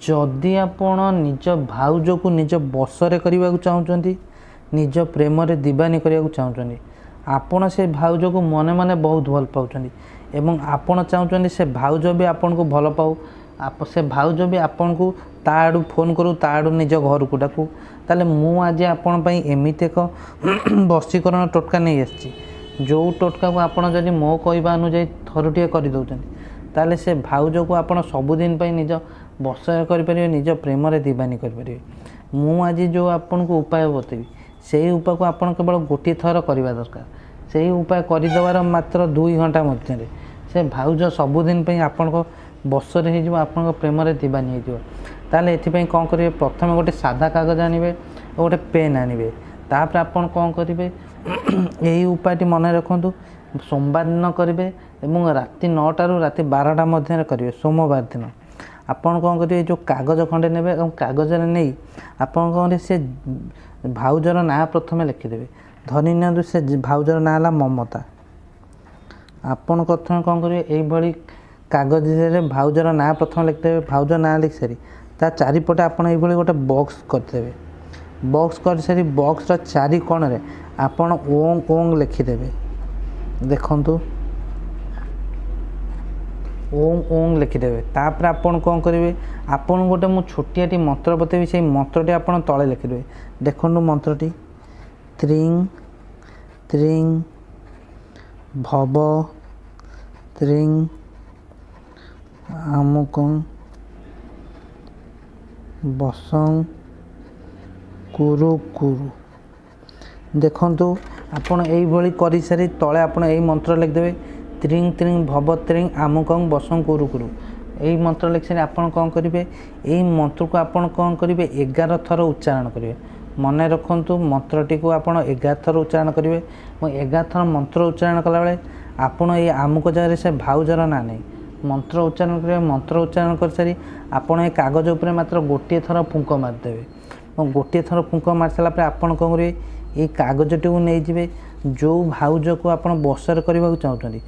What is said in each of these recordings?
ଯଦି ଆପଣ ନିଜ ଭାଉଜକୁ ନିଜ ବଶରେ କରିବାକୁ ଚାହୁଁଛନ୍ତି, ନିଜ ପ୍ରେମରେ ଦିବାନୀ କରିବାକୁ ଚାହୁଁଛନ୍ତି, ଆପଣ ସେ ଭାଉଜକୁ ମନେ ମନେ ବହୁତ ଭଲ ପାଉଛନ୍ତି ଏବଂ ଆପଣ ଚାହୁଁଛନ୍ତି ସେ ଭାଉଜ ବି ଆପଣଙ୍କୁ ଭଲ ପାଉ, ସେ ଭାଉଜ ବି ଆପଣଙ୍କୁ ତା ଆଡ଼ୁ ଫୋନ୍ କରୁ, ତା ଆଡ଼ୁ ନିଜ ଘରକୁ ଡାକୁ, ତାହେଲେ ମୁଁ ଆଜି ଆପଣ ପାଇଁ ଏମିତି ଏକ ବଶୀକରଣ ଟୋଟକା ନେଇ ଆସିଛି, ଯେଉଁ ଟୋଟକାକୁ ଆପଣ ଯଦି ମୋ କହିବା ଅନୁଯାୟୀ ଥରୁଟିଏ କରିଦେଉଛନ୍ତି, ତାହେଲେ ସେ ଭାଉଜକୁ ଆପଣ ସବୁଦିନ ପାଇଁ ନିଜ ବଶରେ କରିପାରିବେ, ନିଜ ପ୍ରେମରେ ଦିବାନୀ କରିପାରିବେ। ମୁଁ ଆଜି ଯେଉଁ ଆପଣଙ୍କୁ ଉପାୟ ବତେଇବି, ସେଇ ଉପାୟକୁ ଆପଣ କେବଳ ଗୋଟିଏ ଥର କରିବା ଦରକାର। ସେଇ ଉପାୟ କରିଦେବାର ମାତ୍ର 2 ଘଣ୍ଟା ମଧ୍ୟରେ ସେ ଭାଉଜ ସବୁଦିନ ପାଇଁ ଆପଣଙ୍କ ବଶରେ ହେଇଯିବ, ଆପଣଙ୍କ ପ୍ରେମରେ ଦିବାନୀ ହେଇଯିବ। ତାହେଲେ ଏଥିପାଇଁ କ'ଣ କରିବେ? ପ୍ରଥମେ ଗୋଟେ ସାଧା କାଗଜ ଆଣିବେ ଓ ଗୋଟେ ପେନ୍ ଆଣିବେ। ତାପରେ ଆପଣ କ'ଣ କରିବେ? ଏହି ଉପାୟଟି ମନେ ରଖନ୍ତୁ, ସୋମବାର ଦିନ କରିବେ ଏବଂ ରାତି 9ଟାରୁ ରାତି 12ଟା ମଧ୍ୟରେ କରିବେ। ସୋମବାର ଦିନ ଆପଣ କ'ଣ କରିବେ? ଯେଉଁ କାଗଜ ଖଣ୍ଡେ ନେବେ ଏବଂ କାଗଜରେ ନେଇ ଆପଣ କ'ଣ କରିବେ? ସେ ଭାଉଜର ନାଁ ପ୍ରଥମେ ଲେଖିଦେବେ। ଧରି ନିଅନ୍ତୁ ସେ ଭାଉଜର ନାଁ ହେଲା ମମତା। ଆପଣ ପ୍ରଥମେ କ'ଣ କରିବେ? ଏଇଭଳି କାଗଜରେ ଭାଉଜର ନାଁ ପ୍ରଥମେ ଲେଖିଦେବେ। ଭାଉଜ ନାଁ ଲେଖିସାରି ତା ଚାରିପଟେ ଆପଣ ଏଇଭଳି ଗୋଟେ ବକ୍ସ କରିଦେବେ। ବକ୍ସ କରିସାରି ବକ୍ସର ଚାରି କୋଣରେ ଆପଣ ଓଁ ଓଁ ଲେଖିଦେବେ। ଦେଖନ୍ତୁ, ଓଁ ଓଁ ଲେଖିଦେବେ। ତାପରେ ଆପଣ କ'ଣ କରିବେ? ଆପଣଙ୍କୁ ଗୋଟେ ମୁଁ ଛୋଟିଆଟି ମନ୍ତ୍ର ବତେଇବି, ସେଇ ମନ୍ତ୍ରଟି ଆପଣ ତଳେ ଲେଖିଦେବେ। ଦେଖନ୍ତୁ ମନ୍ତ୍ରଟି: ତ୍ରିଂ ତ୍ରିଂ ଭବ ତ୍ରିଂ ଆମୁକଂ ବସଂ କୁରୁ କୁରୁ। ଦେଖନ୍ତୁ, ଆପଣ ଏଇଭଳି କରିସାରି ତଳେ ଆପଣ ଏଇ ମନ୍ତ୍ର ଲେଖିଦେବେ: ତ୍ରିଂ ତ୍ରିଂ ଭବ ତ୍ରିଂ ଆମୁକଂ ବସଂ କୁରୁ କୁରୁ। ଏଇ ମନ୍ତ୍ର ଲେଖିସାରି ଆପଣ କ'ଣ କରିବେ? ଏଇ ମନ୍ତ୍ରକୁ ଆପଣ କ'ଣ କରିବେ? 11 ଥର ଉଚ୍ଚାରଣ କରିବେ। ମନେ ରଖନ୍ତୁ, ମନ୍ତ୍ରଟିକୁ ଆପଣ 11 ଥର ଉଚ୍ଚାରଣ କରିବେ ଏବଂ 11 ଥର ମନ୍ତ୍ର ଉଚ୍ଚାରଣ କଲାବେଳେ ଆପଣ ଏଇ ଆମୁକ ଜାଗାରେ ସେ ଭାଉଜର ନାଁ ନେଇ ମନ୍ତ୍ର ଉଚ୍ଚାରଣ କରିବେ। ମନ୍ତ୍ର ଉଚ୍ଚାରଣ କରିସାରି ଆପଣ ଏ କାଗଜ ଉପରେ ମାତ୍ର ଗୋଟିଏ ଥର ଫୁଙ୍କ ମାରିଦେବେ ଏବଂ ଗୋଟିଏ ଥର ଫୁଙ୍କ ମାରି ସାରିଲା ପରେ ଆପଣ କ'ଣ କରିବେ? ଏଇ କାଗଜଟିକୁ ନେଇଯିବେ। ଯେଉଁ ଭାଉଜକୁ ଆପଣ ବଶରେ କରିବାକୁ ଚାହୁଁଛନ୍ତି,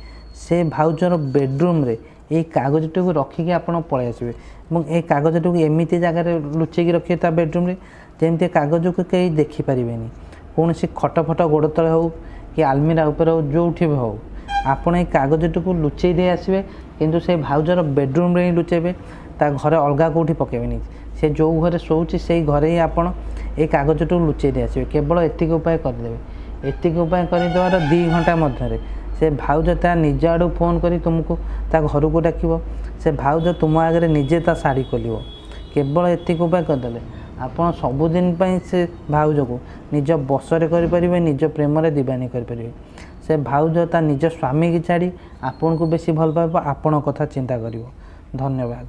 ସେ ଭାଉଜର ବେଡ଼ରୁମ୍ରେ ଏଇ କାଗଜଟିକୁ ରଖିକି ଆପଣ ପଳାଇ ଆସିବେ ଏବଂ ଏଇ କାଗଜଟିକୁ ଏମିତି ଜାଗାରେ ଲୁଚେଇକି ରଖିବେ ତା ବେଡ଼ରୁମ୍ରେ, ଯେମିତି ଏ କାଗଜକୁ କେହି ଦେଖିପାରିବେନି। କୌଣସି ଖଟ ଫଟ ଗୋଡ଼ ତଳେ ହେଉ କି ଆଲମିରା ଉପରେ ହେଉ, ଯେଉଁଠି ବି ହେଉ, ଆପଣ ଏଇ କାଗଜଟିକୁ ଲୁଚେଇ ଦେଇ ଆସିବେ। କିନ୍ତୁ ସେ ଭାଉଜର ବେଡ଼ରୁମ୍ରେ ହିଁ ଲୁଚେଇବେ, ତା ଘରେ ଅଲଗା କେଉଁଠି ପକାଇବେନି। ସେ ଯେଉଁ ଘରେ ଶୋଉଛି, ସେଇ ଘରେ ହିଁ ଆପଣ ଏଇ କାଗଜଟିକୁ ଲୁଚେଇ ଦେଇ ଆସିବେ। କେବଳ ଏତିକି ଉପାୟ କରିଦେବେ। ଏତିକି ଉପାୟ କରିଦେବାର 2 ଘଣ୍ଟା ମଧ୍ୟରେ ସେ ଭାଉଜ ତା ନିଜ ଆଡ଼ୁ ଫୋନ୍ କରି ତୁମକୁ ତା ଘରକୁ ଡାକିବ। ସେ ଭାଉଜ ତୁମ ଆଗରେ ନିଜେ ତା ଶାଢ଼ୀ ଖୋଲିବ। କେବଳ ଏତିକି ଉପାୟ କରିଦେଲେ ଆପଣ ସବୁଦିନ ପାଇଁ ସେ ଭାଉଜକୁ ନିଜ ବଶରେ କରିପାରିବେ, ନିଜ ପ୍ରେମରେ ଦିବାନୀ କରିପାରିବେ। ସେ ଭାଉଜ ତା ନିଜ ସ୍ୱାମୀକି ଛାଡ଼ି ଆପଣଙ୍କୁ ବେଶୀ ଭଲ ପାଇବ, ଆପଣଙ୍କ କଥା ଚିନ୍ତା କରିବ। ଧନ୍ୟବାଦ।